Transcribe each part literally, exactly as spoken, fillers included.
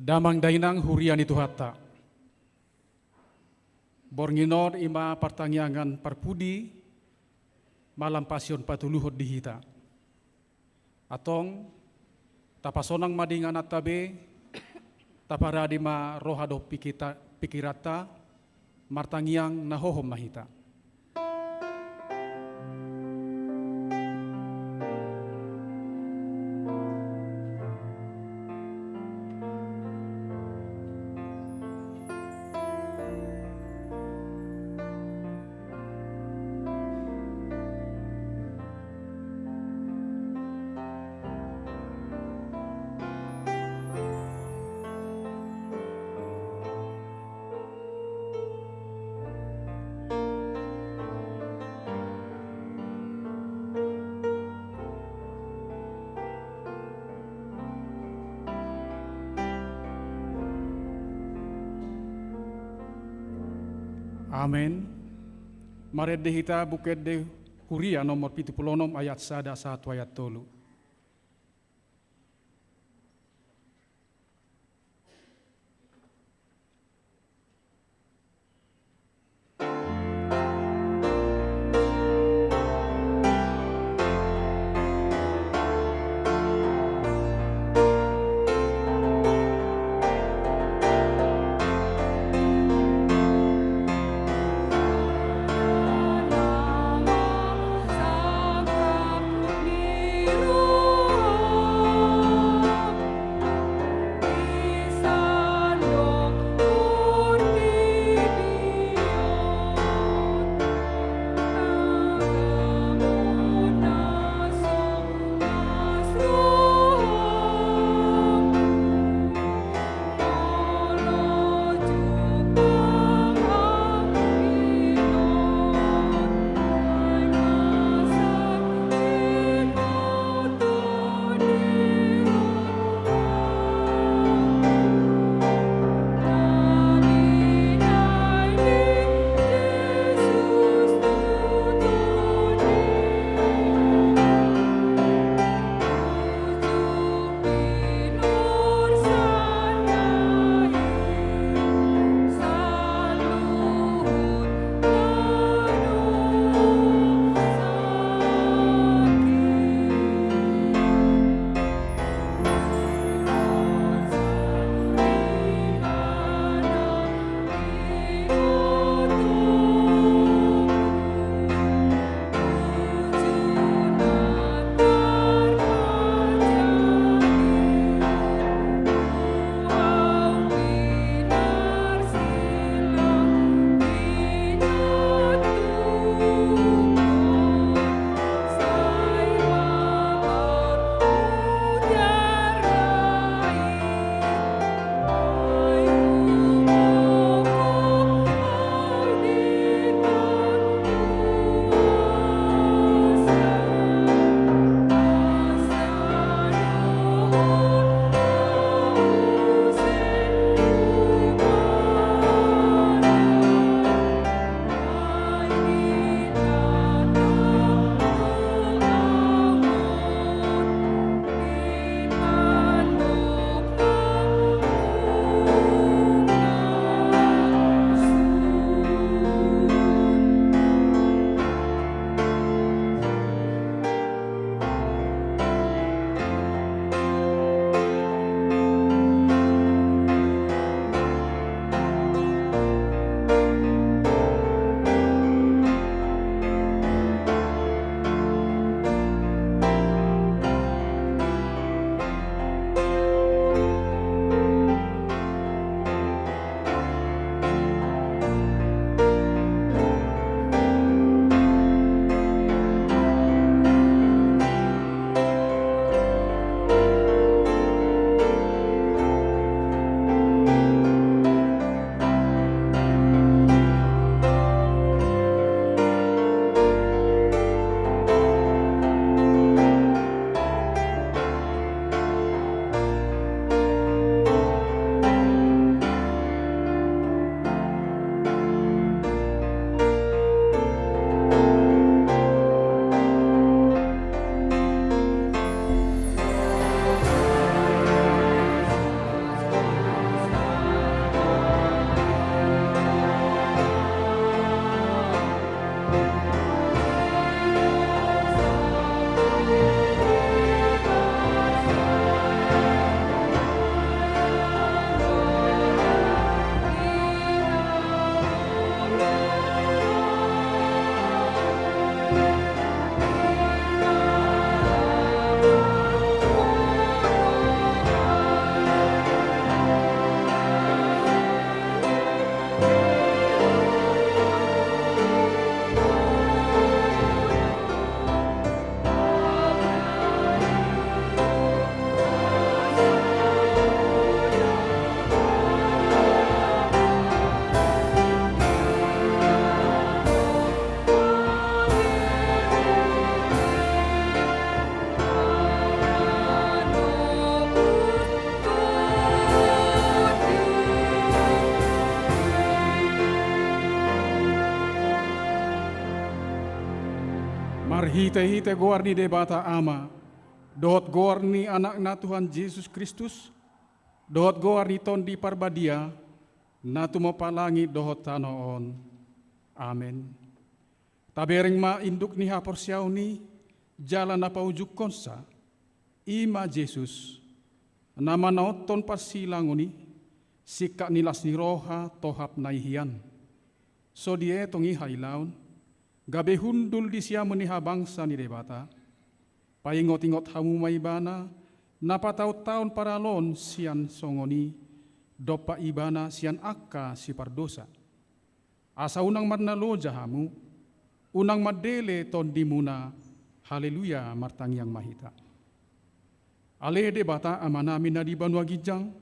Damang dainang huria ni Tuhanta. Borngin on i ma partangiangan parpudi malam Pasion patuluhon di hita. Antong, tapasonang ma di ingananta be, taparade ma roha dohot pikita-, pikiranta, martangiang na hohom ma hita. Amen. Marende hita Buku Ende Huria nomor pitu pulu onom ayat sada sahat tu ayat tolu. Marhite-hite goar ni Debata Ama, dohot goar ni Anakna Tuhan Jesus Kristus, dohot goar ni Tondi Parbadia, na tumompa langit dohot tano on. Amen. Tabereng ma induk ni haporseaon i, jala na paujungkonsa, i ma Jesus, na manaothon parsilangon i, singkat ni las ni roha tohap na i hian. So dietong i hailaon, gabe hundul di siamun ni habangsa ni Debata. Paingot-ingot hamu ma ibana, na pataon-taon paraloon sian songon i, dompak ibana sian angka sipardosa. Asa unang marnaloja hamu, unang mandele tondimuna. Haleluya, martangiang ma hita. Ale Debata Amanami na di banua ginjang,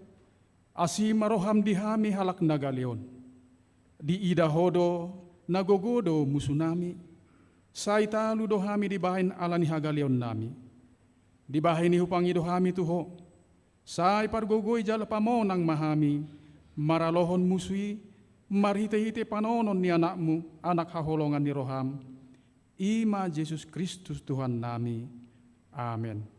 asi ma roham di hami halak na gale on. Diida ho do, na gogo do musunami, sai talu do hami dibahen ala ni hagaleonnami. Dibahen i hupangido hami tu ho, sai pargogoi jala pamonang ma hami, maralohon musu i, marhite-hite panonon ni Anakmu, Anak haholongan ni roham, i ma Jesus Kristus Tuhannami. Amen.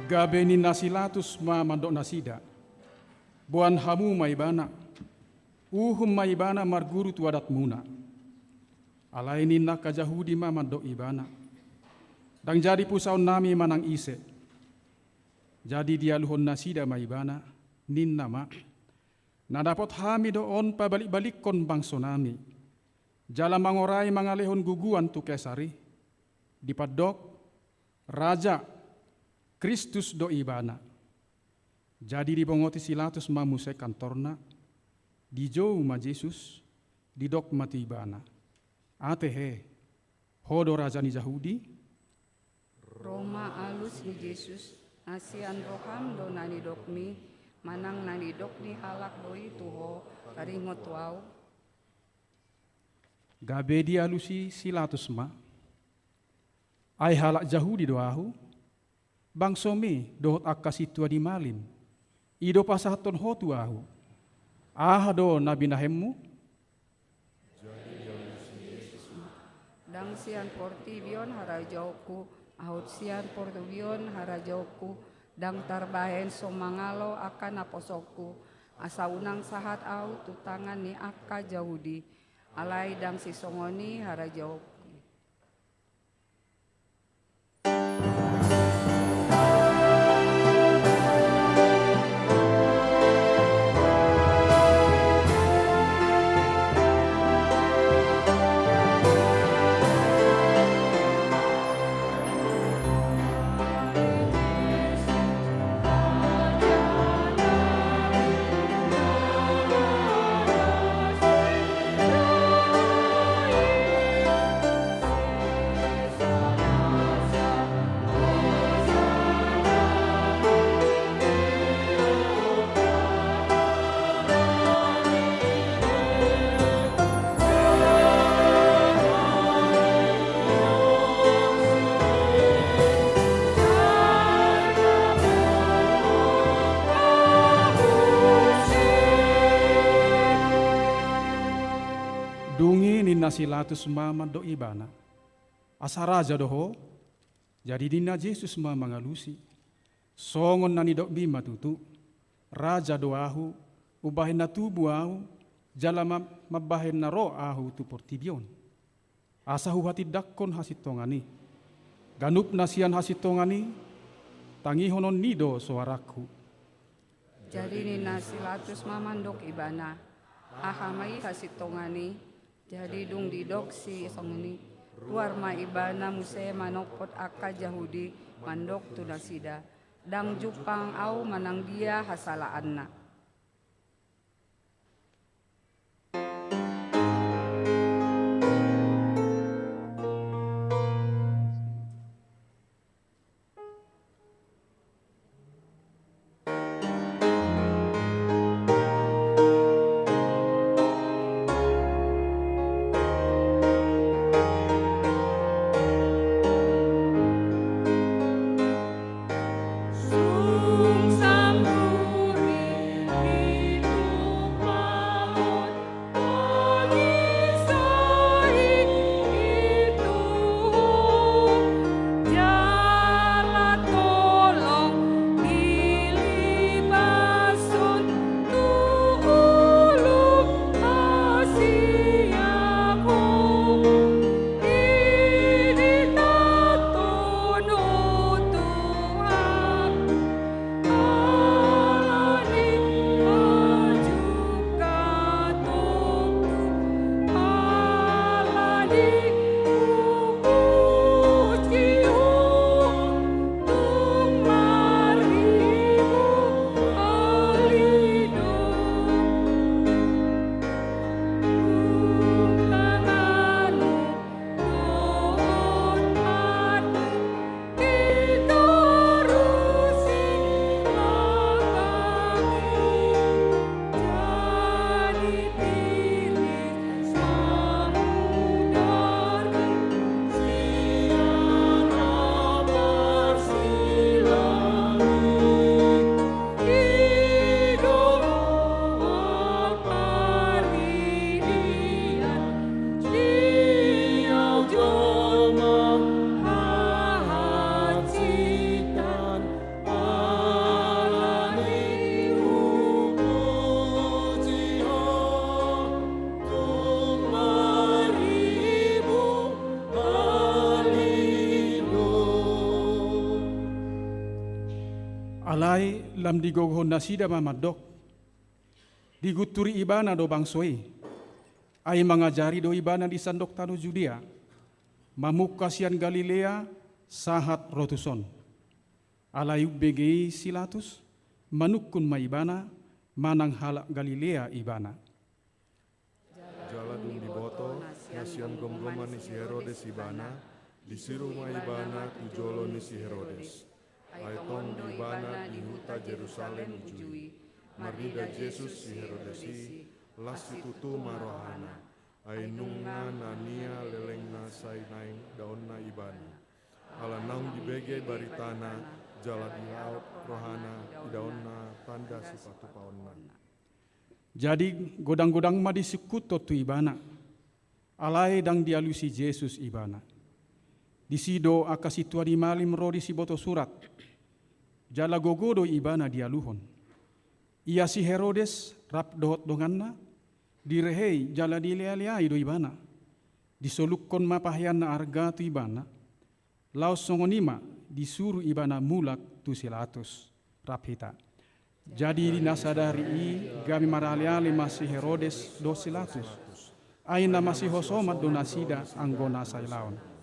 Gabe ninna si Latus ma mandok nasida: Boan hamu ma ibana, uhum ma ibana marguru tu adatmuna. Alai ninna angka Jahudi ma mandok ibana: Ndang jadi pusaonnami manang ise. Jadi dialuhon nasida ma ibana, ninna ma: Na dapot hami do on pabalik-balikkon bangsonami, jala mangorai mangalehon guguan tu Kesar i, dipandok: Raja, Kristus do ibana. Jadi dibongoti si Latus ma muse kantorna, dijou ma Jesus, didok ma tu ibana: Ate he, ho do raja ni Jahudi? Ro ma alus ni Jesus: Na sian roham do na nidokmi, manang na nidok ni halak do i tu ho, taringot tu ahu? Gabe dialusi si Latus ma: Ai halak Jahudi do ahu, bangsomi dohot angka sintua ni malim, i do pasahathon ho tu ahu. Aha do na binahenmu? Ndang sian portibi on harajaonku, Aut sian portibi on harajaonku, ndang tarbahen so mangalo angka naposongku, asa unang sahat ahu tu tangan ni angka Jahudi. Alai ndang sisongon i harajaonku. Dung i ninna si Latus ma mandok ibana: Asa raja do ho? Jadi ninna Jesus ma mangalusi: Songon na nidokmi ma tutu. Raja do ahu, umbahen na tubu ahu, jala ma-, mambahen na ro ahu tu portibi on, asa huhatindangkon hasintongan i. Ganup na sian hasintongan i, tangihononni do soarangku. Jadi ninna si Latus ma mandok ibana: Aha ma i hasintongan i? Jadi dung didok si songon i, ruar ma ibana muse manompot angka Jahudi, mandok tu nasida: Ndang jumpang ahu manang dia hasalaanna. Alai lam digogohon nasida ma mandok: Digunturi ibana do bangso i, ai mangajari do ibana di sandok tano Judea, mamungka sian Galilea sahat ro tuson. Alai umbege i si Latus, manungkun ma ibana, manang halak Galilea ibana. Jala dung diboto na sian gomgoman ni si Herodes ibana, disiru ma ibana tu jolo ni si Herodes. Ai tong do ibana di huta Jerusalem uju i. Marnida Jesus si Herodes i, las situtu ma rohana. Ai nunga na nialelengna sai naeng daonna ibana. Ala naung dibege baritana, jala diaot rohana idaonna tanda sipatupaonna. Jadi godang-godang ma disungkunhon tu ibana. Alai ndang dialusi Jesus ibana. Disi do angka sintua ni malim ro di siboto surat, jala gogo do ibana dialuhon. Ia si Herodes rap dohot donganna, direhei jala dilealeai do ibana. Disolukkon ma pahean na arga tu ibana, laos songon i ma disuru ibana mulak tu si Pilatus. Rap hita. Jadi di na sadari i gabe maraleale ma si Herodes dohot si Pilatus, ai na masihosoman do nasida anggo na sailaon.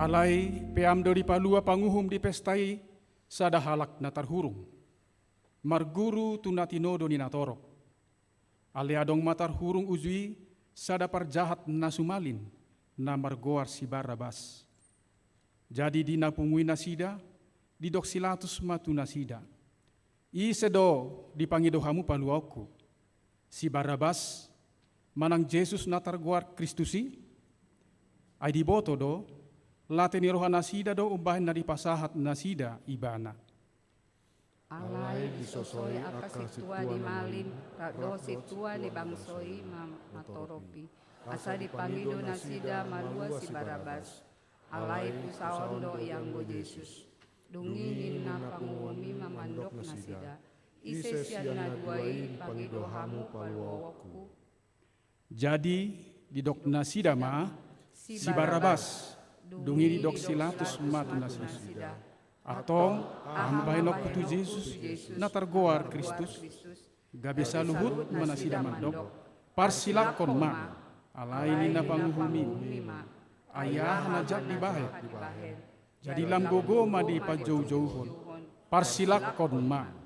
Alai peam do dipalua panguhum di pesta i sada halak na tarhurung, marguru tu na tinodo ni natorop. Alai adong ma tarhurung uju i sada parjahat na sumalin, na margoar si Barabas. Jadi di na pungui nasida, didok si Pilatus ma tu nasida: Ise do dipangido hamu paluaonku? Si Barabas, manang Jesus na targoar Kristus i? Ai diboto do, late ni roha nasida do umbahen na dipasahat nasida ibana. Alai disosoi angka sintua ni malim rap dohot sintua ni bangso i ma natorop i, asa dipangido nasida malua si Barabas. Alai pusaon do i anggo Jesus. Dung i ninna panguhum i ma mandok nasida: Ise sian na dua i dipangido hamu paluaonku? Jadi didok nasida ma: Si Barabas. Dung i didok si Pilatus ma tu nasida: Antong, aha ma bahenonku tu Jesus, na targoar Kristus? Gabe saluhut ma nasida mandok: Parsilakkon ma. Alai ninna panguhum i ma: Ai aha na jat dibahen? Jadi lam gogo ma dipajoujouhon: Parsilakkon ma.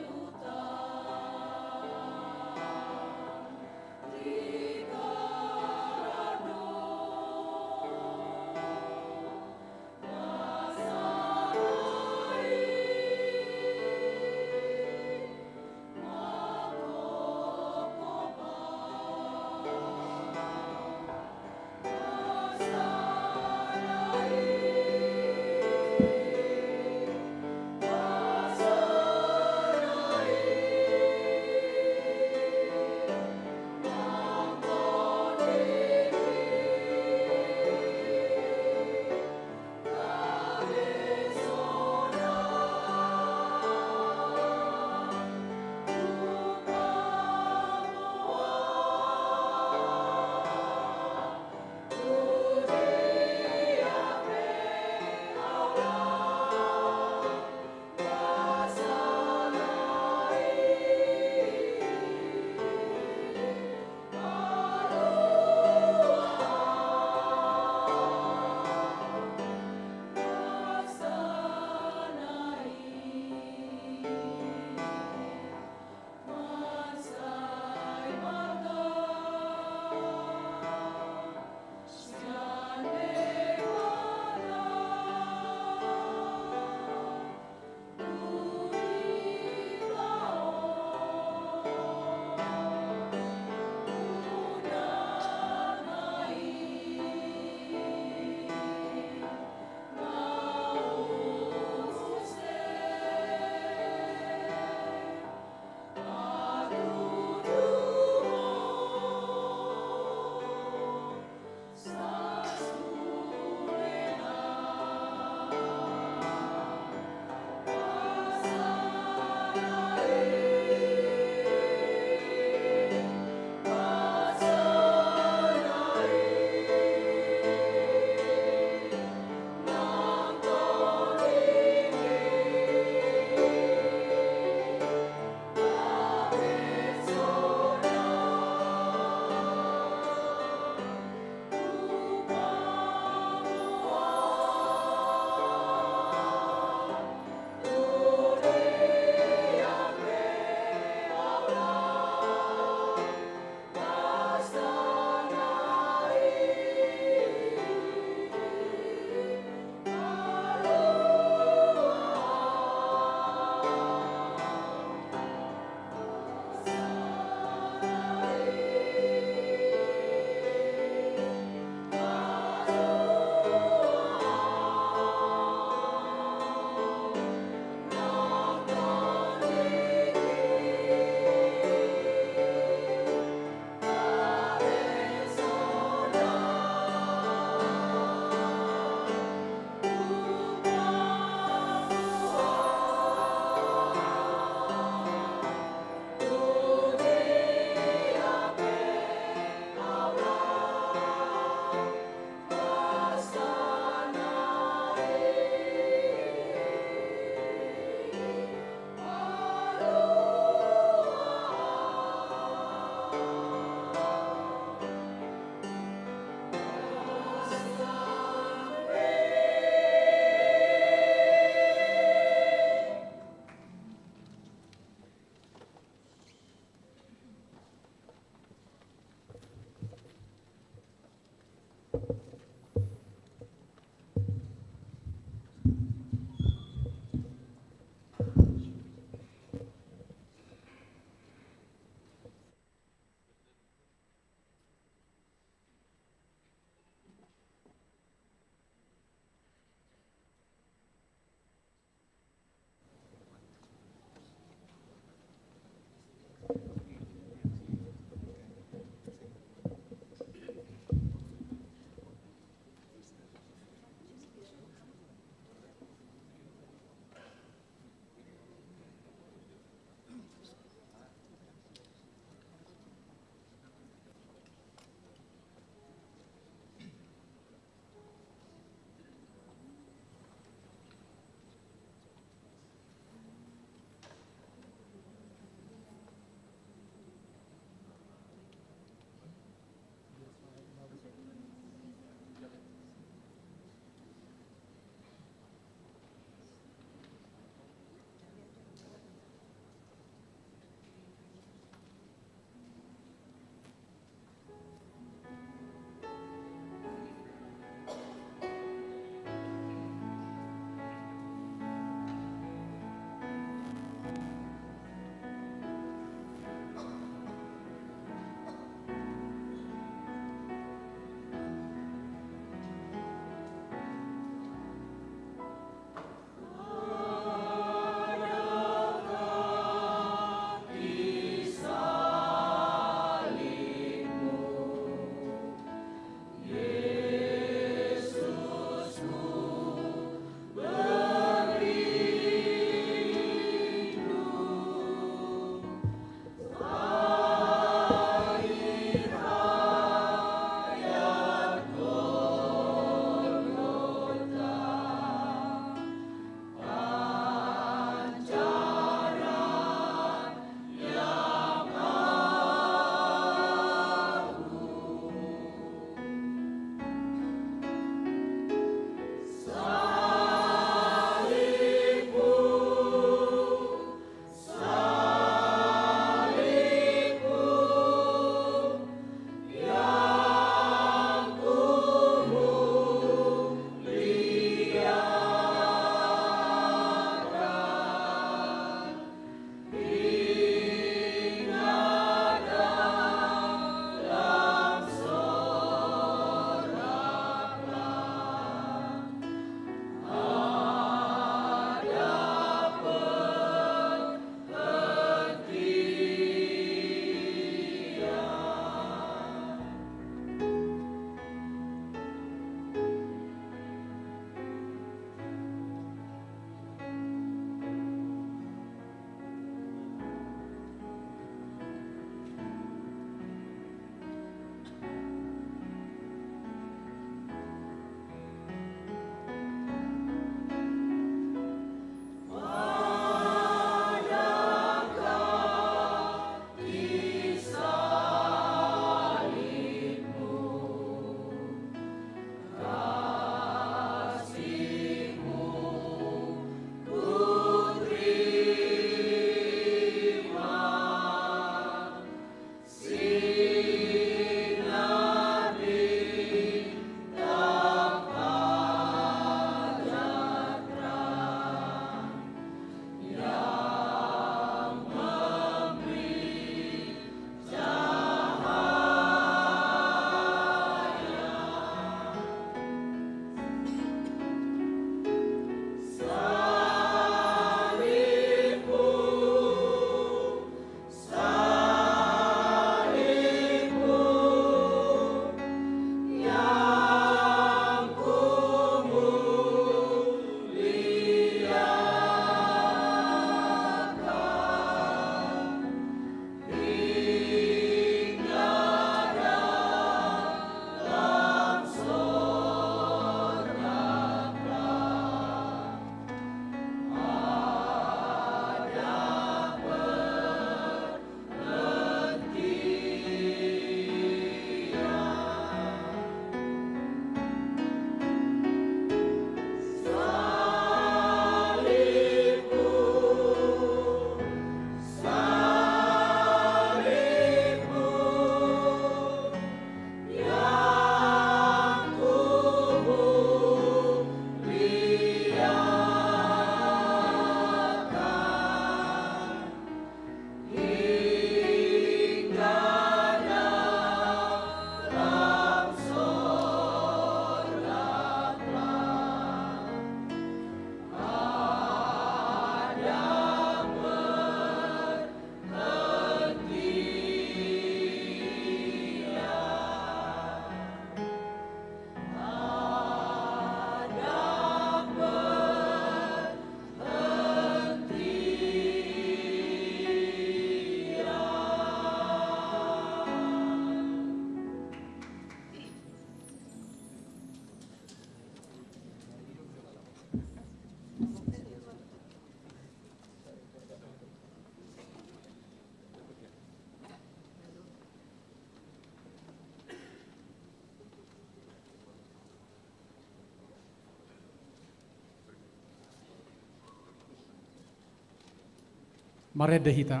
Marende hita.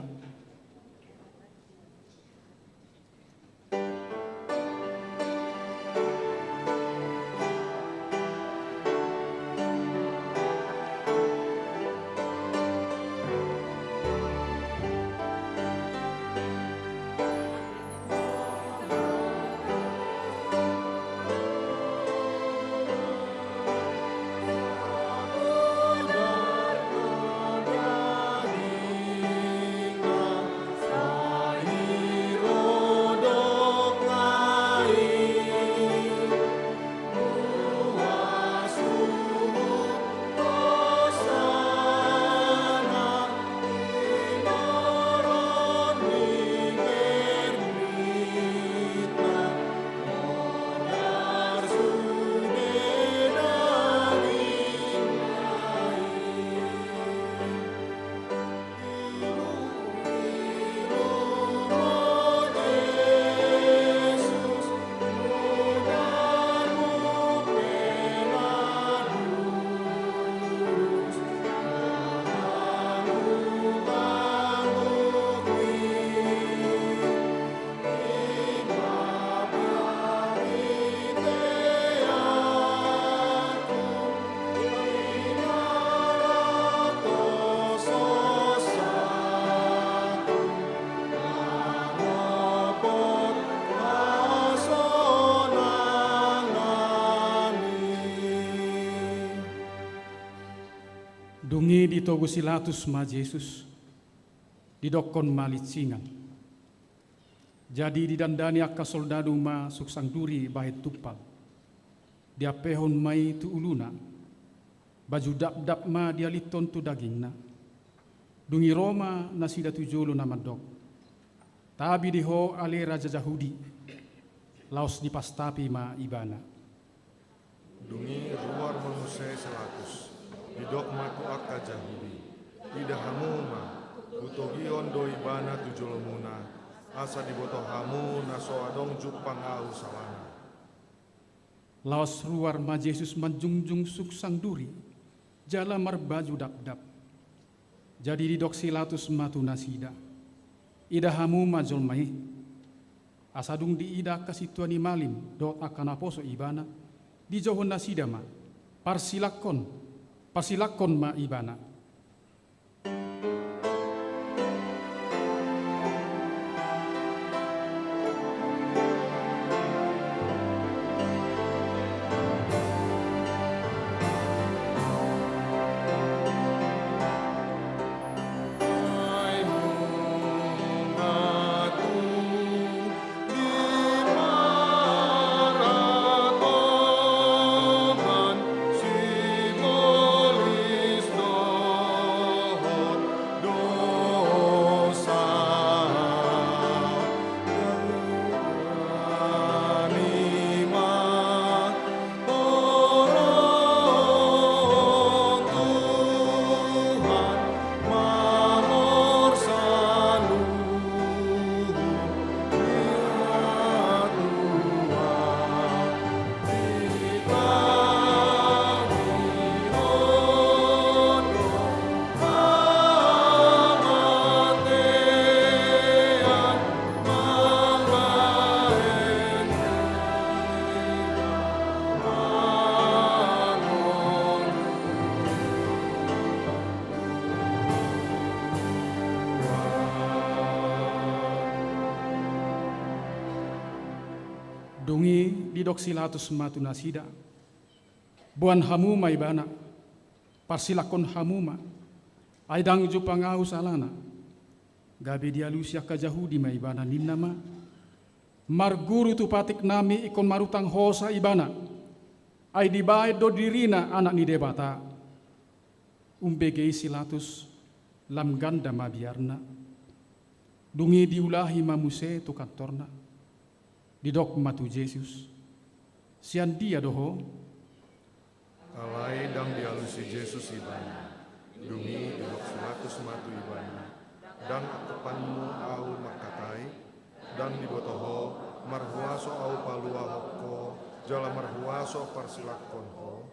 Dung i ditogu si Latus ma Jesus, didokkon ma linsingan. Jadi didandani angka soldadu ma sungsang duri bahen tumpal. Diampehon ma i tu uluna. Baju dapdap ma dialithon tu dagingna. Dung i ro ma nasida tu jolo na mandok: Tabi di ho ale raja Jahudi. Laos dipastapi ma ibana. Dung i ruar ma muse si Latus, didok ma tu angka Jahudi: Ida hamu ma, hutogihon do ibana tu jolomuna, asa diboto hamu na so adong jumpang ahu salana. Laos ruar ma Jesus manjungjung sungsang duri, jala marbaju dapdap. Jadi didok si Latus ma tu nasida: Ida hamu ma jolma i. Asa dung diida angka sintua ni malim dohot angka naposo ibana, dijouhon nasida ma: Parsilangkon, parsilangkon ma ibana. Dung i didok si Latus ma tu nasida: Boan hamu ma ibana, parsilangkon hamu ma, ai ndang jumpang ahu salana. Gabe dialusi angka Jahudi ma ibana, ninna ma: Marguru tu patiknami ingkon marutang hosa ibana, ai dibahen do dirina Anak ni Debata. Umbege i si Latus, lam ganda ma biarna. Dung i diulahi ma muse tu kantorna. Didok ma tu Jesus: Sian dia do ho? Alai ndang dialusi Jesus ibana. Dung i didok si Latus ma tu ibana: Ndang angkupanmu ahu mangkatai? Ndang diboto ho, marhuaso ahu paluahon ho, jala marhuaso parsilangkon ho?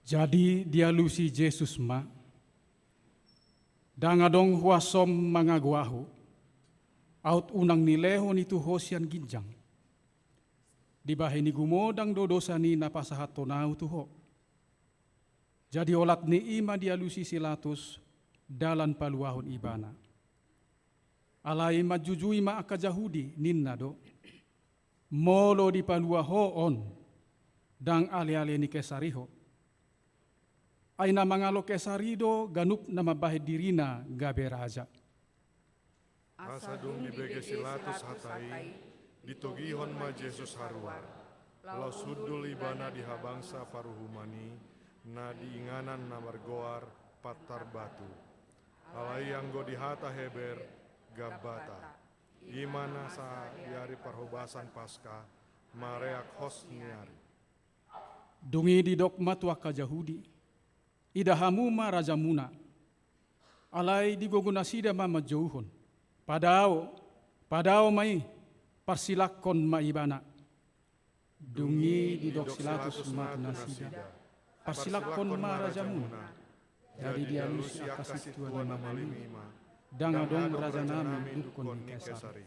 Jadi dialusi Jesus ma: Ndang adong huasom mangago Ahu, aut unang nilehon i tu ho sian ginjang. Dibahen i gumodang do dosa ni na pasahathon Ahu tu ho. Jadi olat ni i ma dialusi si Latus dalan paluahon ibana. Alai manjujui ma angka Jahudi, ninna do: Molo dipalua ho on, ndang aleale ni Kesar i ho. Ai na mangalo Kesar i do ganup na mambahen dirina gabe raja. Asa dung dibege si Latus hata i, ditogihon ma Jesus haruar, laos hundul ibana di habangsa paruhuman i, na di inganan na margoar Pantar Batu. Alai anggo di hata Heber, Gabbata. I ma nasa di ari parhobasan Paska, mareak hos ni ari. Dung i didok ma tu angka Jahudi: Ida hamu ma rajamuna. Alai digogo nasida ma manjouhon: Padao, padao ma i, parsilakhon ma ibana. Dung i didok si Latus ma tu nasida: Parsilakhon ma rajamuna. Jadi dialusi angka sintua ni malim i ma. Ndang adong rajanami dungkon ni Kesar i.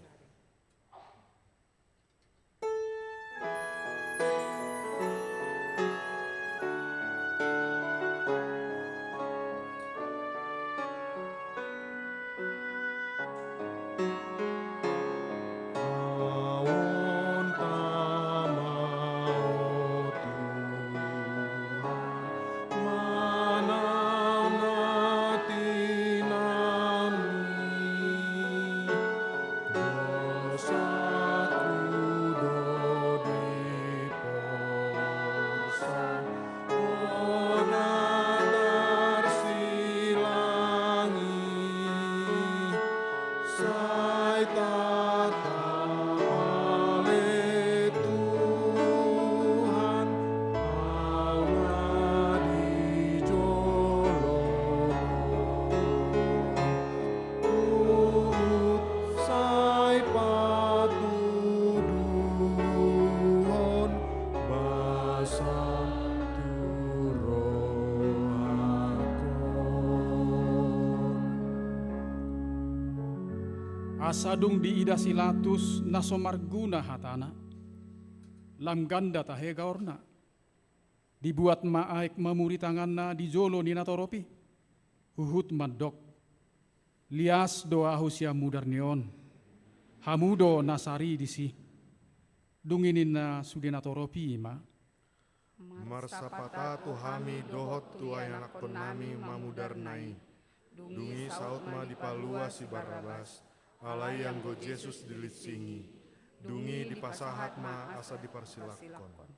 Huhut sai patuduhon basam tu rohakon. Asa dung diida si Latus na so marguna hatana, lam ganda tahe gaorna. Dibuat ma aek mamuri tanganna di jolo ni natorop i, huhut mandok: Lias do ahu sian mudar ni on, hamu do na sari disi. Dung i ninna sude natorop i ma: Marsapata tu hami dohot tu ianakkonnami ma mudarna i. Dung i saut ma dipalua si Barrabas, alai anggo Jesus dilitsingi. Dung i dipasahat ma asa diparsilakhon.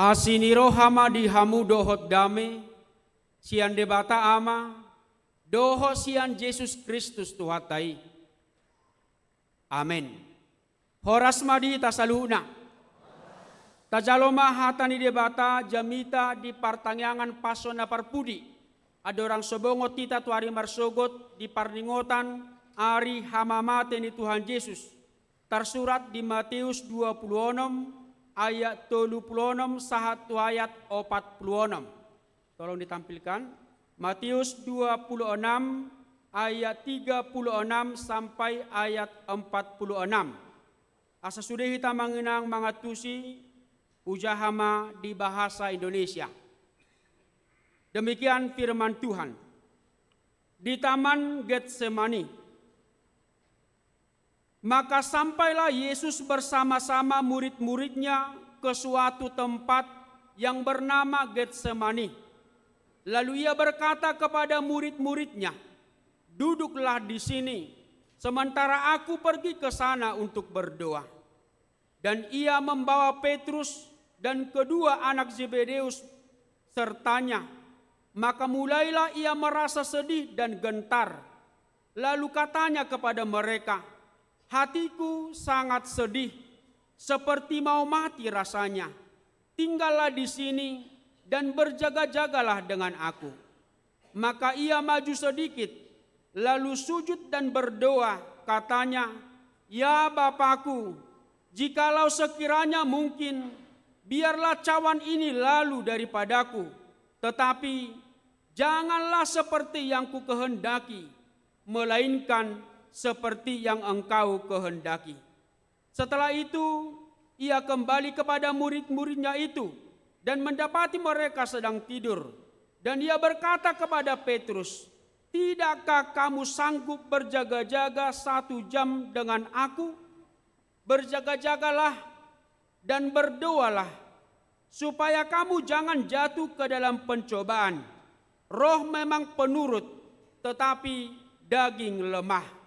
Asi ni roha ma di hamu dohot dame, sian Debata Ama, dohot sian Jesus Kristus Tuhanta i. Amen. Horas ma di hita saluhutna. Tajalo ma hata ni Debata jamita di partangiangan Paskah na parpudi. Andorang so bongot hita tu ari marsogot di parningotan ari hamamate ni Tuhan Jesus. Tarsurat di Matius dua pulu onom ayat tolu pulu onom sahat tu ayat opat pulu onom. Tolong ditampilkan. Matius dua pulu enam ayat tiga pulu enam sampai ayat empat pulu enam. Asa sude hita manginang mangantusi, hujaha ma di bahasa Indonesia. Demikian firman Tuhan. Di Taman Getsemani. Maka sampailah Yesus bersama-sama murid-muridnya ke suatu tempat yang bernama Getsemani. Lalu ia berkata kepada murid-muridnya, "Duduklah di sini, sementara aku pergi ke sana untuk berdoa." Dan ia membawa Petrus dan kedua anak Zebedeus sertanya. Maka mulailah ia merasa sedih dan gentar. Lalu katanya kepada mereka, "Hatiku sangat sedih, seperti mau mati rasanya. Tinggallah di sini dan berjaga-jagalah dengan aku." Maka ia maju sedikit, lalu sujud dan berdoa, katanya, "Ya Bapakku, jikalau sekiranya mungkin, biarlah cawan ini lalu daripadaku, tetapi janganlah seperti yang kukehendaki, melainkan seperti yang Engkau kehendaki." Setelah itu, ia kembali kepada murid-muridnya itu dan mendapati mereka sedang tidur. Dan ia berkata kepada Petrus, "Tidakkah kamu sanggup berjaga-jaga satu jam dengan aku? Berjaga-jagalah dan berdoalah, supaya kamu jangan jatuh ke dalam pencobaan. Roh memang penurut, tetapi daging lemah."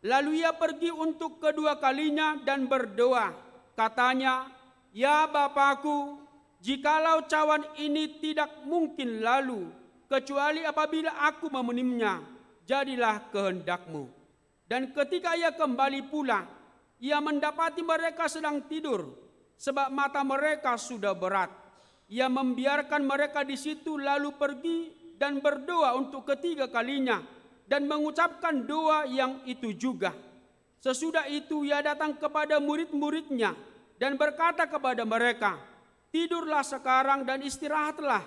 Lalu ia pergi untuk kedua kalinya dan berdoa. Katanya, "Ya Bapakku, jikalau cawan ini tidak mungkin lalu, kecuali apabila aku meminumnya, jadilah kehendakmu." Dan ketika ia kembali pula, ia mendapati mereka sedang tidur, sebab mata mereka sudah berat. Ia membiarkan mereka di situ, lalu pergi dan berdoa untuk ketiga kalinya, dan mengucapkan doa yang itu juga. Sesudah itu, ia datang kepada murid-muridnya dan berkata kepada mereka, "Tidurlah sekarang dan istirahatlah.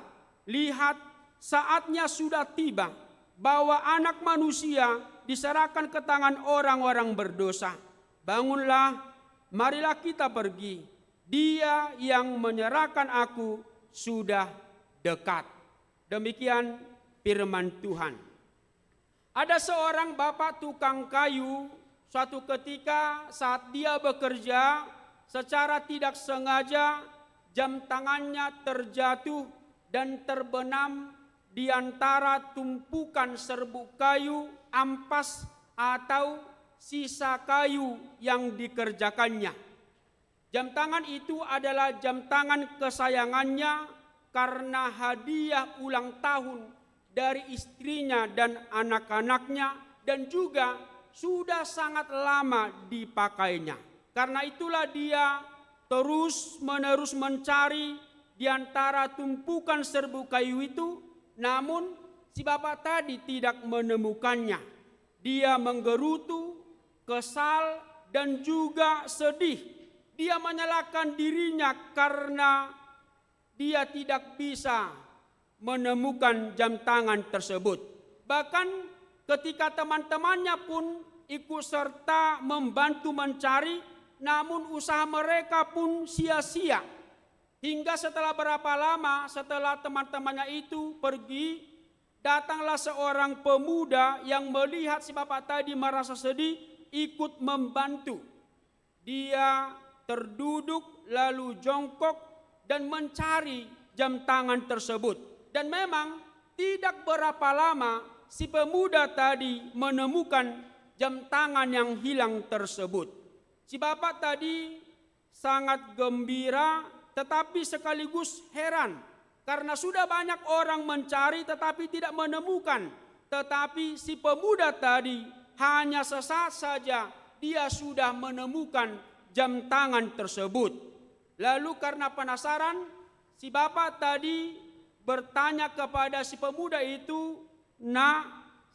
Lihat, saatnya sudah tiba bahwa Anak Manusia diserahkan ke tangan orang-orang berdosa. Bangunlah, marilah kita pergi. Dia yang menyerahkan aku sudah dekat." Demikian firman Tuhan. Ada seorang bapak tukang kayu, suatu ketika saat dia bekerja, secara tidak sengaja jam tangannya terjatuh dan terbenam di antara tumpukan serbuk kayu ampas atau sisa kayu yang dikerjakannya. Jam tangan itu adalah jam tangan kesayangannya karena hadiah ulang tahun dari istrinya dan anak-anaknya, dan juga sudah sangat lama dipakainya. Karena itulah dia terus-menerus mencari di antara tumpukan serbuk kayu itu, namun si bapak tadi tidak menemukannya. Dia menggerutu, kesal, dan juga sedih. Dia menyalahkan dirinya karena dia tidak bisa menemukan jam tangan tersebut. Bahkan ketika teman-temannya pun ikut serta membantu mencari, namun usaha mereka pun sia-sia. Hingga setelah berapa lama setelah teman-temannya itu pergi, datanglah seorang pemuda yang melihat si bapak tadi merasa sedih, ikut membantu. Dia terduduk lalu jongkok dan mencari jam tangan tersebut. Dan memang tidak berapa lama si pemuda tadi menemukan jam tangan yang hilang tersebut. Si bapak tadi sangat gembira tetapi sekaligus heran karena sudah banyak orang mencari tetapi tidak menemukan. Tetapi si pemuda tadi hanya sesaat saja dia sudah menemukan jam tangan tersebut. Lalu karena penasaran, si bapak tadi bertanya kepada si pemuda itu, "Nak,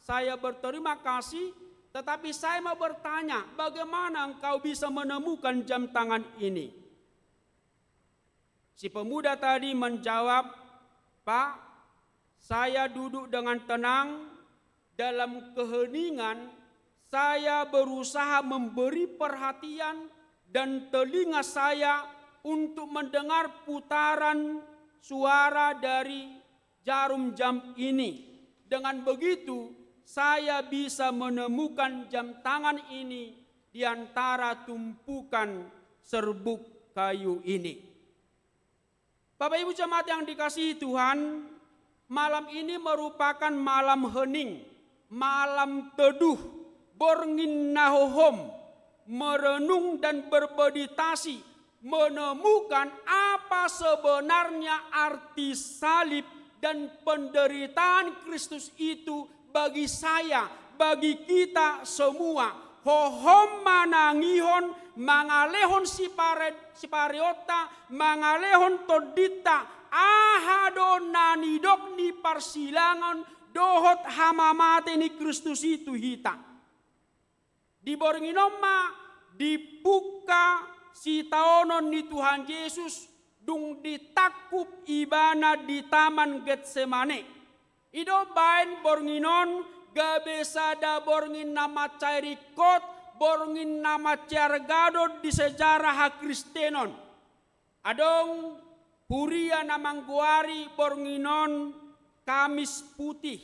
saya berterima kasih, tetapi saya mau bertanya, bagaimana engkau bisa menemukan jam tangan ini?" Si pemuda tadi menjawab, "Pak, saya duduk dengan tenang, dalam keheningan, saya berusaha memberi perhatian dan telinga saya untuk mendengar putaran suara dari jarum jam ini. Dengan begitu, saya bisa menemukan jam tangan ini di antara tumpukan serbuk kayu ini." Bapak Ibu jemaat yang dikasihi Tuhan, malam ini merupakan malam hening, malam teduh, borngin na hohom, merenung dan bermeditasi, menemukan apa sebenarnya arti salib dan penderitaan Kristus itu bagi saya, bagi kita semua. Hohom manangihon, mangalehon sipare-, sipareonta, mangalehon tondinta, aha do na nidok ni parsilangan dohot hamamate ni Kristus i tu hita. Di borngin on ma dipungka sitaonon ni Tuhan Jesus, dung ditangkup ibana di Taman Getsemane. I do baen borngin on gabe sada borngin na mansai ringkot, borngin na mansai arga do di sejarah hakristenon. Adong huria na manggoari borngin on Kamis Putih.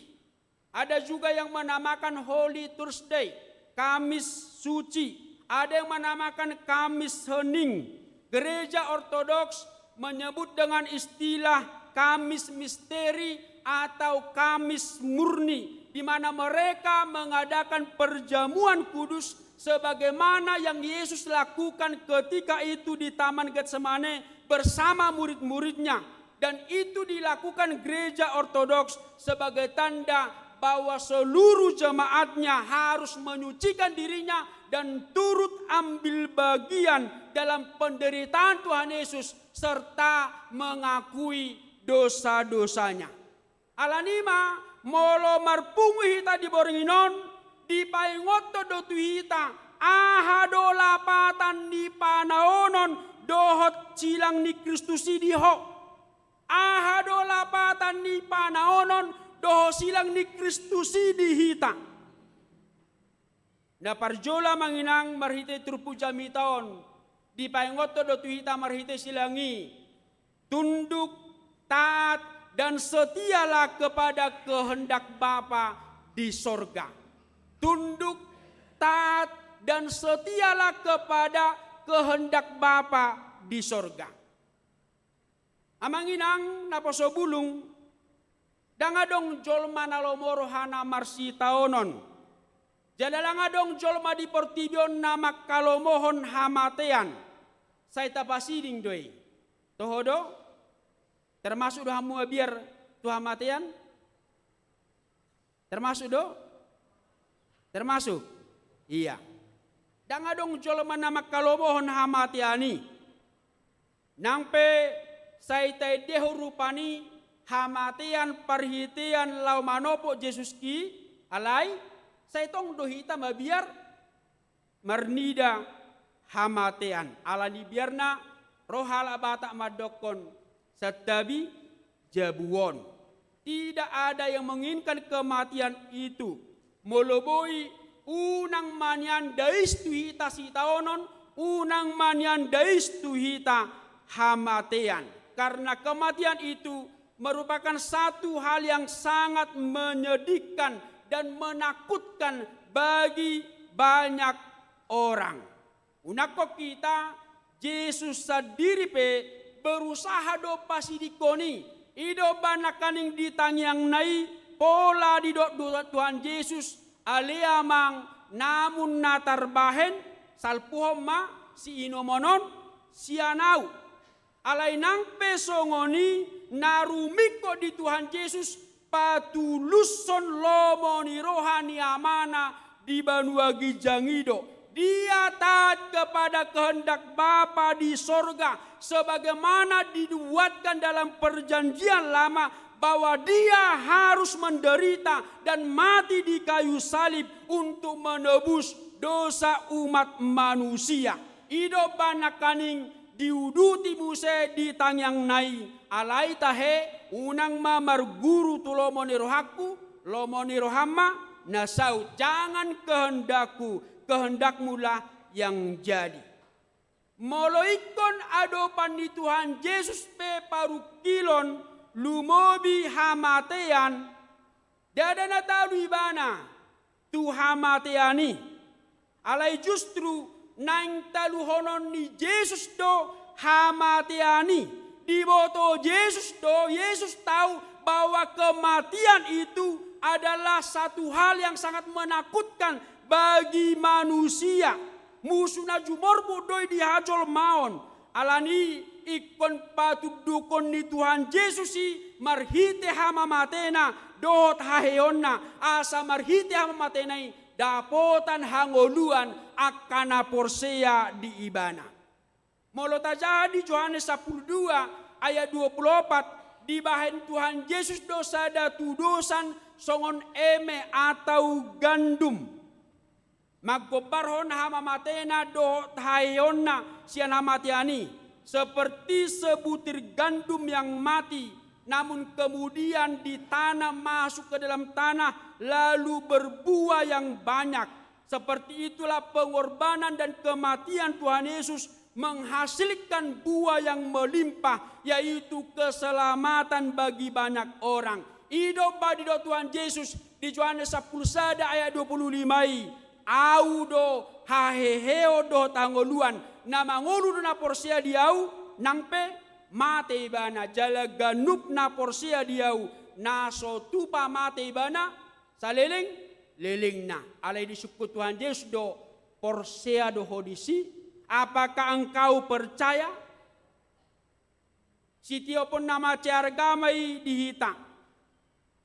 Ada juga yang menamakan Holy Thursday, Kamis Suci. Ada yang menamakan Kamis Hening. Gereja Ortodoks menyebut dengan istilah Kamis Misteri atau Kamis Murni, di mana mereka mengadakan perjamuan kudus sebagaimana yang Yesus lakukan ketika itu di Taman Getsemane bersama murid-muridnya. Dan itu dilakukan Gereja Ortodoks sebagai tanda bahwa seluruh jemaatnya harus menyucikan dirinya dan turut ambil bagian dalam penderitaan Tuhan Yesus serta mengakui dosa-dosanya. Alani i ma, molo marpungu hita di borngin on, dipaingothon do tu hita, aha do lapatan ni panaonon dohot silang ni Kristus i di ho. Aha do lapatan ni panaonon dohot silang ni Kristus i di hita. Na parjolo, amang inang, marhite turpuk jamita on, dipaingothon do tu hita marhite silang i, tunduk, taat, dan setialah kepada kehendak Bapa di sorga. Tunduk, taat, dan setialah kepada kehendak Bapa di sorga. Amang inang naposo bulung, ndang adong jolma na lomo rohana marsitaonon. Jala ndang adong jolma di portibi on na mangkalomohon hamatean. Sai tapasiding do i. Toho do? Termasuk do hamu mabiar tu hamatean? Termasuk do? Termasuk? Iya. Ndang adong jolma na mangkalomohon hamatean i. Nang pe sai taendehon rupani hamatean parhitean laho manopot Jesus i, alai sai tong do hita mabiar marnida hamatean. Alani biarna ro halak Batak mandokkon, santabi jabu on. Tidak ada yang menginginkan kematian itu. Molo boi, unang ma nian dais tu hita sitaonon, unang ma nian dais tu hita hamatean. Karena kematian itu merupakan satu hal yang sangat menyedihkan dan menakutkan bagi banyak orang. Unang hot hita, Jesus sandiri pe berusaha do pasidingkon i. I do umbahen nangkaning di tangiangna i, pola didok do Tuhan Jesus, ale Amang, namun na tarbahen, salpuhon ma siinumon on sian ahu. Alai nang pe songon i, na rumingkot di Tuhan Jesus patulushon lomo ni roha ni Amana di banua ginjang i do. Dia taat kepada kehendak Bapa di sorga, sebagaimana dinubuatkan dalam Perjanjian Lama, bahwa Dia harus menderita dan mati di kayu salib untuk menebus dosa umat manusia. I do umbahen nangkaning diuduti muse di tangiangna i, alai tahe, unang ma marguru tu lomo ni rohangku, lomo ni roham ma na saut, jangan kehendakku, kehendakmulah yang jadi. Molo ingkon adopan ni Tuhan Jesus pe parungkilon lumobi hamatean, ndada na talu ibana tu hamatean i. Alai justru naeng taluhonon ni Jesus do hamatean i. Diboto Jesus do, Jesus tahu bahwa kematian itu adalah satu hal yang sangat menakutkan bagi manusia. Musu na jumorbut do i di hajolmaon. Alani i ingkon patunduhon ni Tuhan Jesus i marhite hamamatena dohot haheheonna, asa marhite hamamatena i dapotan hangoluan angka na porsea di ibana. Molo tajaha di Johannes sampulu dua ayat dua pulu opat, dibahen Tuhan Jesus do sada tudosan songon eme atau gandum. Manggombarhon hamamatena dohot haheheonna sian hamatean i, seperti sebutir gandum yang mati, namun kemudian ditanam masuk ke dalam tanah, lalu berbuah yang banyak. Seperti itulah pengorbanan dan kematian Tuhan Yesus menghasilkan buah yang melimpah, yaitu keselamatan bagi banyak orang. I do umbahen didok Tuhan Jesus di Johannes sampulu sada ayat dua pulu lima i, Au do haheheon dohot hangoluan, na mangolu do na porsea di Au, nang pe mate ibana, jala ganup na porsea di Au, na so tupa mate ibana, saleleng-lelengna. Alai disungkun Tuhan Jesus do, porsea do ho disi? Apakah engkau percaya? Sitiopon na mansai arga ma i di hita,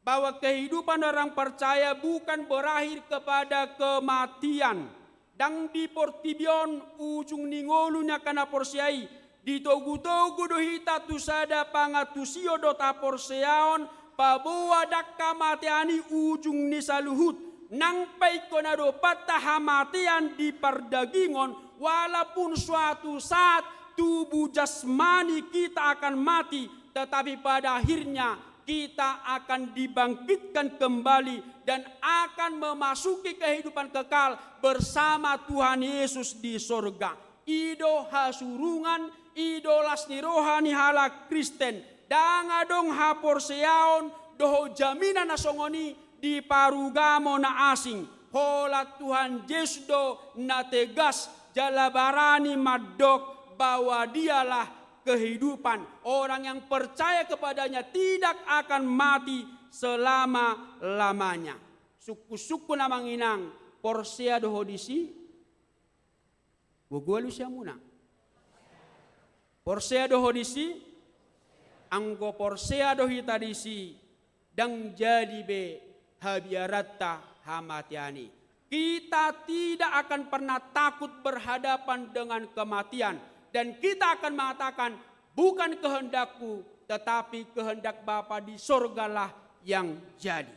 bahwa kehidupan orang percaya bukan berakhir kepada kematian. Ndang di portibi on ujung ni ngolu ni angka na porsea i. Ditogu-togu do hita tu sada pangantusion dohot haporseaon, paboa ndang hamatean i ujung ni saluhut. Nang pe ingkon adopanta hamatean di pardagingon, walaupun suatu saat tubuh jasmani kita akan mati, tetapi pada akhirnya kita akan dibangkitkan kembali dan akan memasuki kehidupan kekal bersama Tuhan Yesus di sorga. I do hasurungan, i do las ni roha ni halak Kristen. Ndang adong haporseaon dohot jaminan na songon i di parugamo na asing. Holan Tuhan Jesus do na tegas jala barani mandok bahwa Dialah kehidupan. Orang yang percaya kepada-Nya tidak akan mati selama-lamanya. Sungkun-sungkun, amang inang, porsea do ho disi? Gogo alu siamuna. Porsea do ho disi? Anggo porsea do hita disi, ndang jadi be habiaranta hamatean i. Kita tidak akan pernah takut berhadapan dengan kematian. Dan kita akan mengatakan, bukan kehendakku, tetapi kehendak Bapa di sorgalah yang jadi.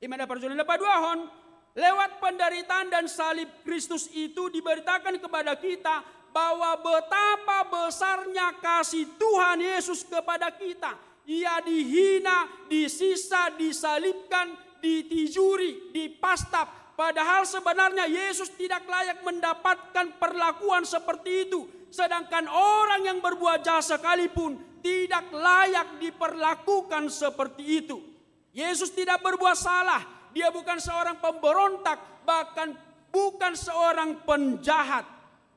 I ma na parjolo na paduahon, lewat penderitaan dan salib Kristus itu diberitakan kepada kita bahwa betapa besarnya kasih Tuhan Yesus kepada kita. Ia dihina, disiksa, disalibkan, ditijuri, dipastap. Padahal sebenarnya Yesus tidak layak mendapatkan perlakuan seperti itu. Sedangkan orang yang berbuat jahat sekalipun tidak layak diperlakukan seperti itu. Yesus tidak berbuat salah, Dia bukan seorang pemberontak, bahkan bukan seorang penjahat.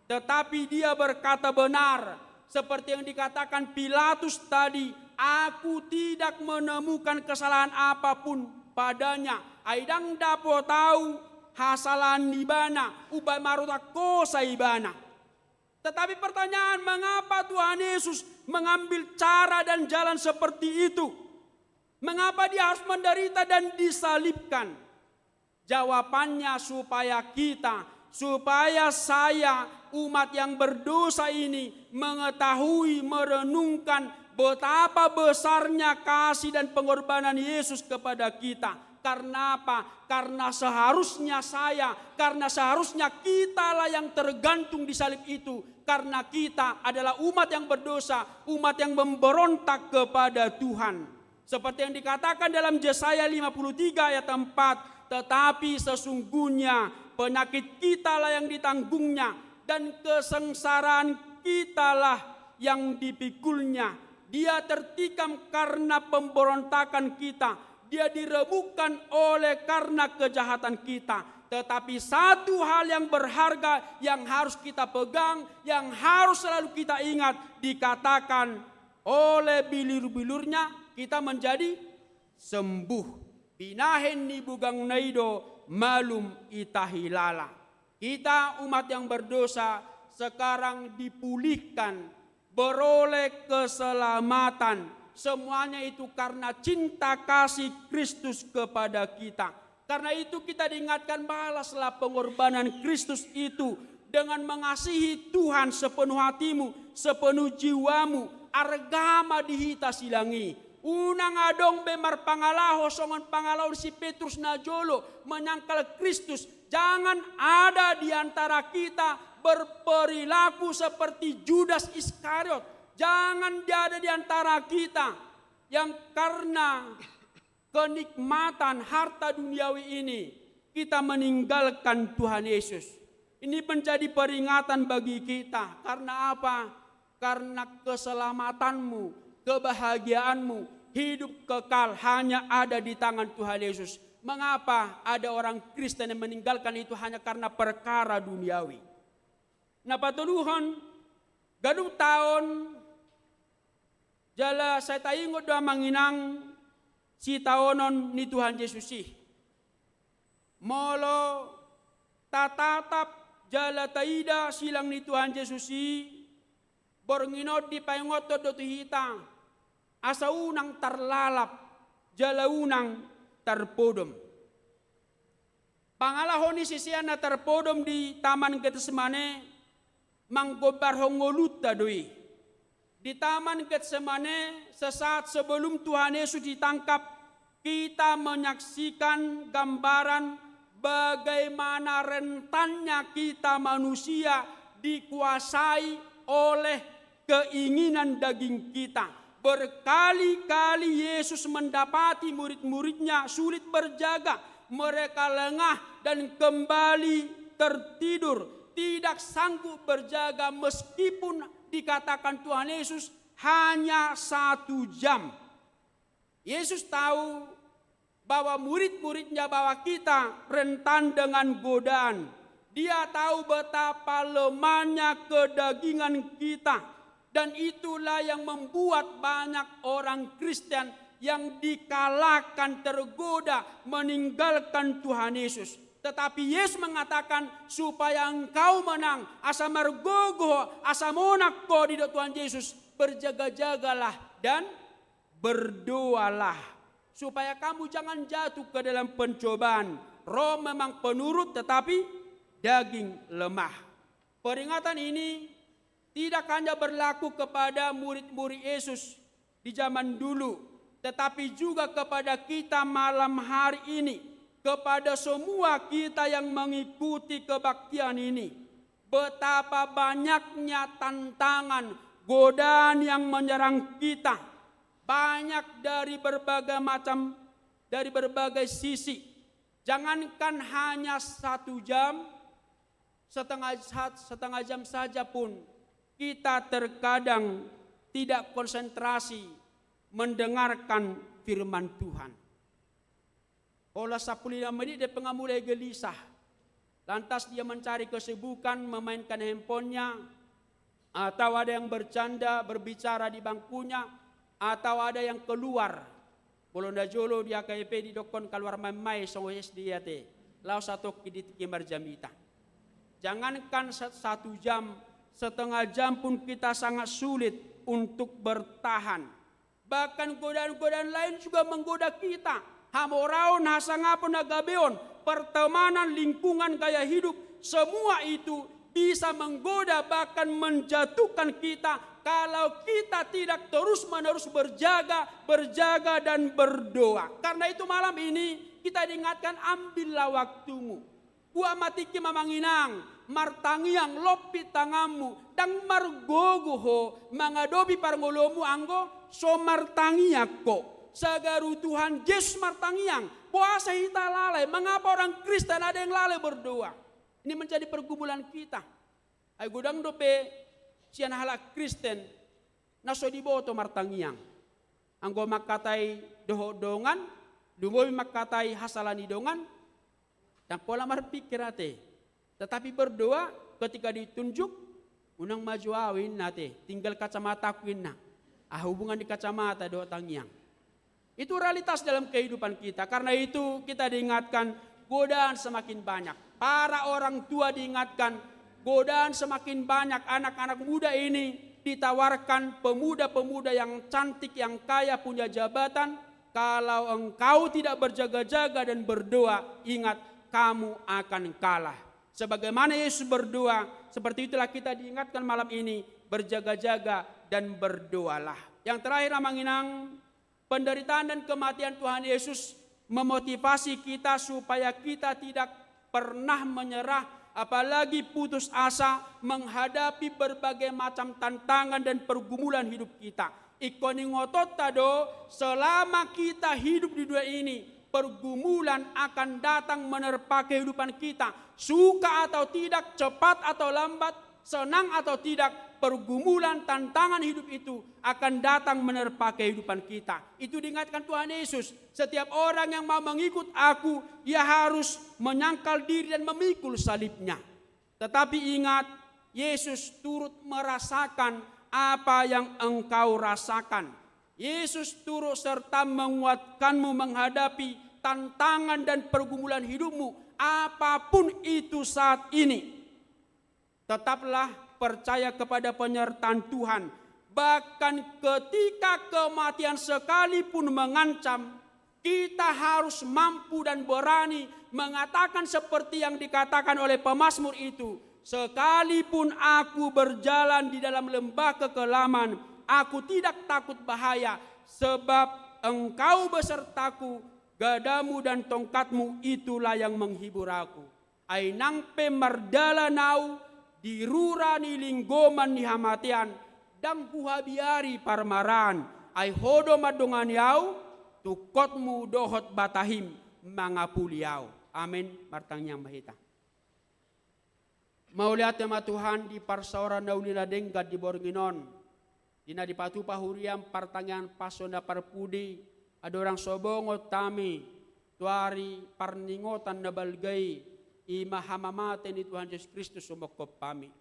Tetapi Dia berkata benar, seperti yang dikatakan Pilatus tadi, "Aku tidak menemukan kesalahan apapun padanya." Ai ndang dapot ahu hasalahan ni Ibana, umbahen marhata hosa Ibana. Tetapi pertanyaan, mengapa Tuhan Yesus mengambil cara dan jalan seperti itu? Mengapa dia harus menderita dan disalibkan? Jawabannya supaya kita, supaya saya, umat yang berdosa ini mengetahui, merenungkan betapa besarnya kasih dan pengorbanan Yesus kepada kita. Karena apa? Karena seharusnya saya, karena seharusnya kitalah yang tergantung di salib itu. Karena kita adalah umat yang berdosa, umat yang memberontak kepada Tuhan. Seperti yang dikatakan dalam Yesaya lima puluh tiga ayat empat, "Tetapi sesungguhnya penyakit kitalah yang ditanggungnya, dan kesengsaraan kitalah yang dipikulnya. Dia tertikam karena pemberontakan kita, dia diremukkan oleh karena kejahatan kita." Tetapi satu hal yang berharga yang harus kita pegang, yang harus selalu kita ingat, dikatakan, oleh bilur-bilurnya kita menjadi sembuh. Binahen ni bugangna i do malum hita hilala. Kita, umat yang berdosa, sekarang dipulihkan, beroleh keselamatan. Semuanya itu karena cinta kasih Kristus kepada kita. Karena itu kita diingatkan, balaslah pengorbanan Kristus itu dengan mengasihi Tuhan sepenuh hatimu, sepenuh jiwamu, arga ma di hita silang i. Unang adong be marpangalaho songon pangalaho ni si Petrus na jolo menyangkal Kristus. Jangan ada di antara kita berperilaku seperti Judas Iskariot. Jangan ada di antara kita yang karena kenikmatan harta duniawi ini, kita meninggalkan Tuhan Yesus. Ini menjadi peringatan bagi kita. Karena apa? Karena keselamatanmu, kebahagiaanmu, hidup kekal hanya ada di tangan Tuhan Yesus. Mengapa ada orang Kristen yang meninggalkan itu hanya karena perkara duniawi? Na patoluhon, ganup taon jala sai taingot do, amang inang, sitaonon ni Tuhan Jesus i. Molo tatatap jala taida silang ni Tuhan Jesus i, borngin on dipaingothon do tu hita asa unang tarlalap jala unang tarpodom. Pangalaho ni sisean na tarpodom di Taman Getsemane manggombarhon ngolunta do i. Di Taman Getsemane, sesaat sebelum Tuhan Yesus ditangkap, kita menyaksikan gambaran bagaimana rentannya kita manusia dikuasai oleh keinginan daging kita. Berkali-kali Yesus mendapati murid-muridnya sulit berjaga, mereka lengah dan kembali tertidur, tidak sanggup berjaga meskipun dikatakan Tuhan Yesus hanya satu jam. Yesus tahu bahwa murid-muridnya, bahwa kita rentan dengan godaan. Dia tahu betapa lemahnya kedagingan kita. Dan itulah yang membuat banyak orang Kristen yang dikalahkan, tergoda, meninggalkan Tuhan Yesus. Tetapi Yesus mengatakan, supaya engkau menang, asa margogo ho, asa monang ho, didok Tuhan Yesus, berjaga-jagalah dan berdoalah, supaya kamu jangan jatuh ke dalam pencobaan. Roh memang penurut, tetapi daging lemah. Peringatan ini tidak hanya berlaku kepada murid-murid Yesus di zaman dulu, tetapi juga kepada kita malam hari ini, kepada semua kita yang mengikuti kebaktian ini. Betapa banyaknya tantangan, godaan yang menyerang kita, banyak dari berbagai macam, dari berbagai sisi. Jangankan hanya satu jam, setengah sa-, setengah jam saja pun kita terkadang tidak konsentrasi mendengarkan firman Tuhan. Holan sampulu lima menit do pengamula i gelisah. Lantas dia mencari kesibukan, memainkan handphonenya, atau ada yang bercanda, berbicara di bangkunya, atau ada yang keluar. Molo na jolo di H K B P didokkon kaluar main-main, songon S D I ate. Laos satongkin di tingki marjamita. Jangankan sa-, satu jam, Setengah jam pun kita sangat sulit untuk bertahan. Bahkan godaan-godaan lain juga menggoda kita. Hamoraon, hasangapon, hagabeon, pertemanan, lingkungan, gaya hidup, semua itu bisa menggoda, bahkan menjatuhkan kita kalau kita tidak terus-menerus berjaga, berjaga, dan berdoa. Karena itu, malam ini kita diingatkan, ambillah waktumu. Buat ma tingki ma, amang inang, martangiang, lompit tanganmu, ndang margogo ho mangadopi parngoluonmu anggo so martangiang ho. Sagaru Tuhan Jesus martangiang, boasa hita lalai? Mengapa orang Kristen ada yang lalai berdoa? Ini menjadi pergumulan kita. Ai godang dope sian halak Kristen na so diboto martangiang. Anggo mangkatai dohot dongan, lumobi mangkatai hasala ni dongan, ndang pola marpikir ate. Tetapi berdoa, ketika ditunjuk, unang ma jo au inna ate, tinggal kacamataku inna. Ah, hubungan ni kacamata dohot tangiang. Itu realitas dalam kehidupan kita. Karena itu kita diingatkan, godaan semakin banyak. Para orang tua diingatkan, godaan semakin banyak. Anak-anak muda ini ditawarkan pemuda-pemuda yang cantik, yang kaya, punya jabatan. Kalau engkau tidak berjaga-jaga dan berdoa, ingat, kamu akan kalah. Sebagaimana Yesus berdoa, seperti itulah kita diingatkan malam ini, berjaga-jaga dan berdoalah. Yang terakhir, amang inang, penderitaan dan kematian Tuhan Yesus memotivasi kita supaya kita tidak pernah menyerah, apalagi putus asa menghadapi berbagai macam tantangan dan pergumulan hidup kita. Ingkon ingotonta do, selama kita hidup di dunia ini, pergumulan akan datang menerpa kehidupan kita. Suka atau tidak, cepat atau lambat, senang atau tidak, pergumulan, tantangan hidup itu akan datang menerpa kehidupan kita. Itu diingatkan Tuhan Yesus, setiap orang yang mau mengikut Aku, ia harus menyangkal diri dan memikul salibnya. Tetapi ingat, Yesus turut merasakan apa yang engkau rasakan. Yesus turut serta menguatkanmu menghadapi tantangan dan pergumulan hidupmu, apapun itu saat ini. Tetaplah percaya kepada penyertaan Tuhan. Bahkan ketika kematian sekalipun mengancam, kita harus mampu dan berani mengatakan seperti yang dikatakan oleh pemazmur itu, "Sekalipun aku berjalan di dalam lembah kekelaman, aku tidak takut bahaya, sebab Engkau besertaku, gadamu dan tongkatmu itulah yang menghibur aku." Ai nang pe mardalan au di rura ni linggoman ni hamatean, ndang huhabiari parmaraan, ai Ho do mandongani au, tungkotmu dohot batahim mangapuli au. Amen. Martangiang ma hita. Mauliate ma Tuhan di parsaoran na uli na denggan di borngin on. Di na dipatupa huriaM partangiangan Paskah na parpudi, andorang so bongot hami tu ari parningotan na balga i, i ma hamamate ni Tuhan Jesus Kristus humophop hami.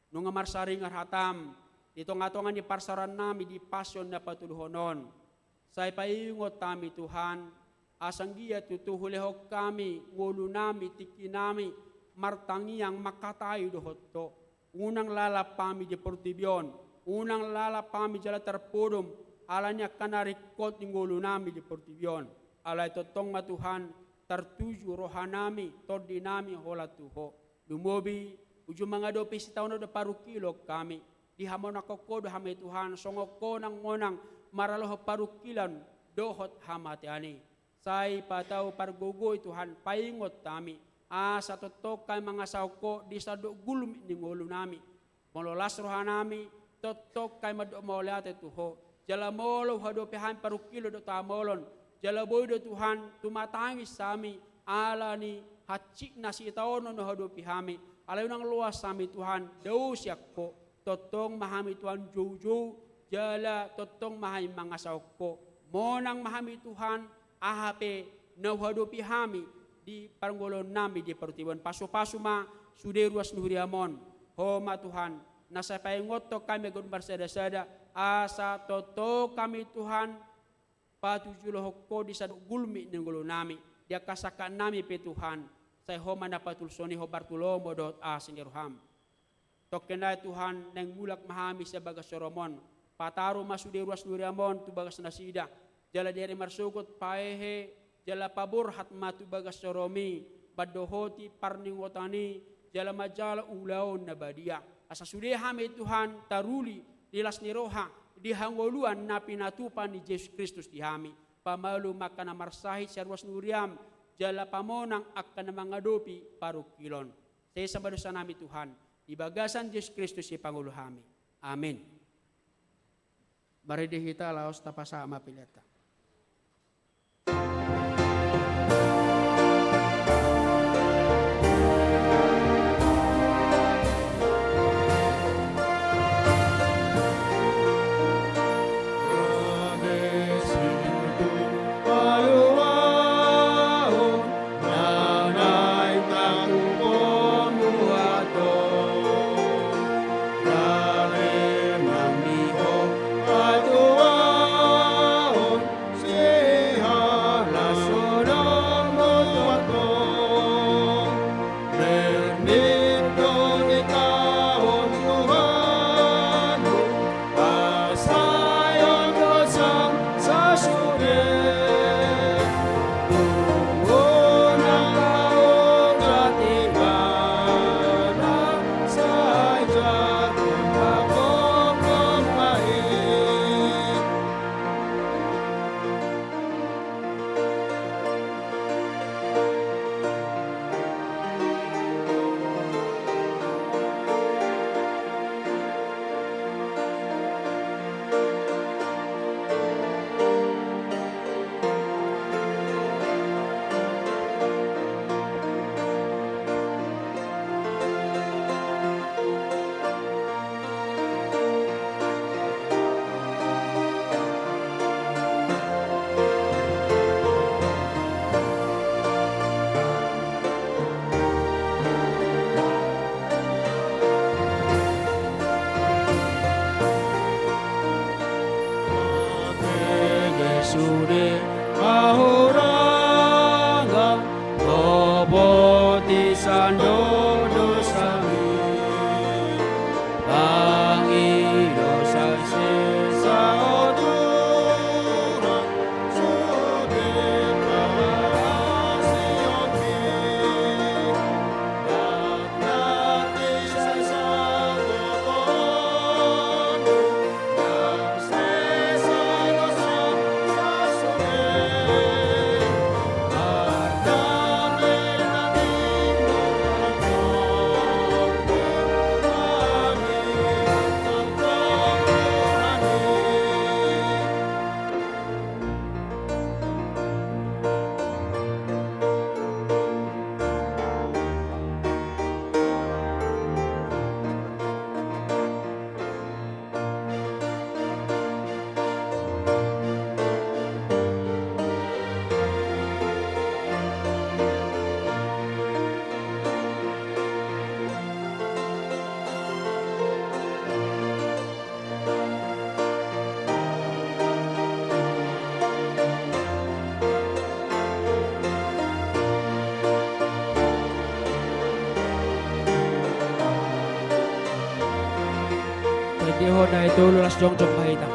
Nunga marsaringar hataM di tongatonga ni parsaorannami di Paskah na patoluhon on. Sai paingot hami Tuhan, asa anggiat tutu hulehon hami ngolunami, tingkinami, martangiang, mangkatai dohot Ho. Unang lalap hami di portibi on, unang lalap hami jala tarpodom, ala ni angka na ringkot ni ngolunami di portibi on. Alai tongtong ma Tuhan, tartuju rohanami, tondinami holan tu Ho. Lumobi, uju mangadopi sitaonon do parungkilon hami. Dihamonangkon Ho do hami Tuhan, songon honang-honang maralohon parungkilon dohot hamatean i. Sai patau pargogoi Tuhan, paingot hami, asa tongtong hami mangasahon Ho di sandok gulmit ni ngolunami. Molo las rohanami, tongtong hami mandok mauliate tu Ho. Jala molo huadopi hami parungkilon dohot hamaolon, jala boi do Tuhan tumatangis hami ala ni hansit na sitaonon na huadopi hami. Alai unang loas hami Tuhan, dao sian Ho. Tongtong ma hami Tuhan joujou, jala tongtong ma hami mangasahon Ho. Monang ma hami Tuhan, aha pe na huadopi hami di parngoluonnami di portibi on. Pasupasu ma sude ruas ni huriaM on. Ho ma Tuhan, na sai paingothon hami ganup marsadasada, asa tongtong hami Tuhan patujulahon Ho di sandok gulmit ni ngolunami, di angka sangkapnami pe Tuhan, sai Ho ma na patulus on i hombar tu lomo dohot asi ni rohaM. Tongkin nai Tuhan, naeng mulak ma hami sian bagas rohaM on. Pataru ma sude ruas ni huriaM on tu bagas nasida. Jala di ari marsogot pahehe, jala paborhat ma tu bagas rohaMi, mandohoti parningotan i, jala manjalo ulaon na badia. Asa sude hami Tuhan taruli di las ni roha, di hangoluan na pinatupa ni Jesus Kristus di hami. Pamalu ma angka na marsahit sian ruas ni huriaM, jala pamonang angka na mangadopi parungkilon. Sesa ma dosanami Tuhan, di bagasan Jesus Kristus sipangolu hami. Amin. Marende hita laos tapasahat ma peleanta. Sude pahorangan, topoti sandok dosami, pangidosan sesa, o Tuhan, sude pangarasiomi. Jadi hona itu lulas jongjong ma hita.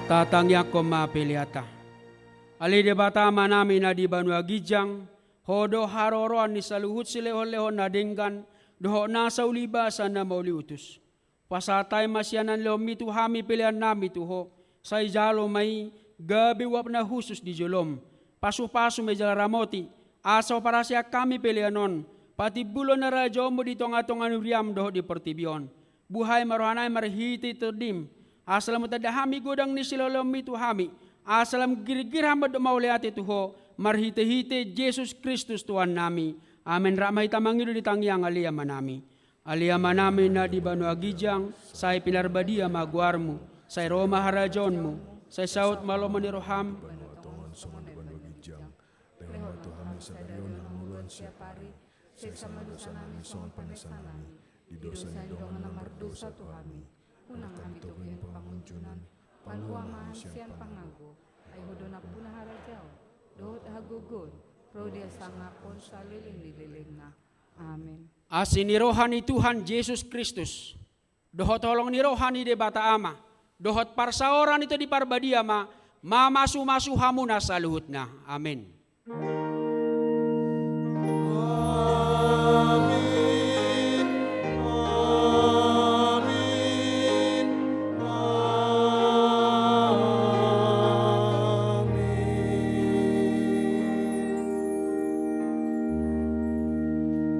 Tatangiangkon ma peleanta. Ale Debata Amanami na di banua ginjang, Ho do haroroan ni saluhut silehonlehon na denggan, dohot nasa ulibasa na mauliutus. Pasahat hami ma sian na nilehonmi tu hami peleannami tu Ho, sai jalo ma i gabe uap na hushus di jolom. Pasupasu ma i jala ramoti, asa huparhaseang hami pelean on patimbulhon harajaonmu di tongatonga ni huriam dohot di portibi on. Buhai ma rohanami marhite Tondim, asa lam tanda hami godang ni silehonlehonmi tu hami, asa lam girgir hami mandok mauliate tu Ho, marhitehite Jesus Kristus Tuhannami. Amen. Rap ma hita mangido di tangiang Ale Amanami. Ale Amanami na di banua ginjang, sai pinarbadia ma goarmu, sai ro ma harajaonmu, sai saut ma lomo ni roham. Tongon songon di banua ginjang. Lehon ma tu hami sadari on hangoluan siapari, sesa ma dosanami songon panesanami di dosa ni dongan na mardosa tu hami. Unang hami togihon pangunjunan, palua ma hami sian pangago, ai Ho do nampuna harajaon dohot hagogoon, ro di hasangapon saleleng ni lelengna. Amen. Asi ni roha ni Tuhan Jesus Kristus, dohot holong ni roha ni Debata Ama, dohot parsaoran ni Tondi Parbadia ma mamasumasu hamuna saluhutna. Amen. Amin. Amin. Amin.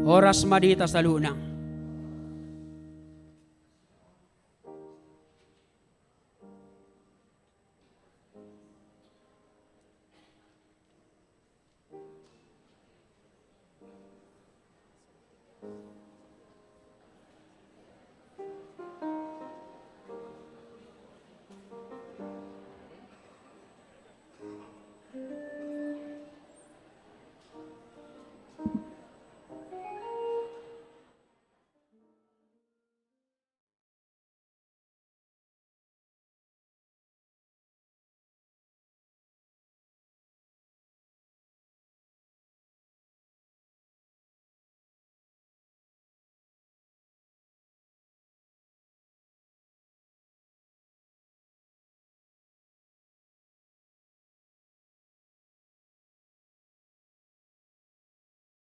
Horas ma di hita saluhutna.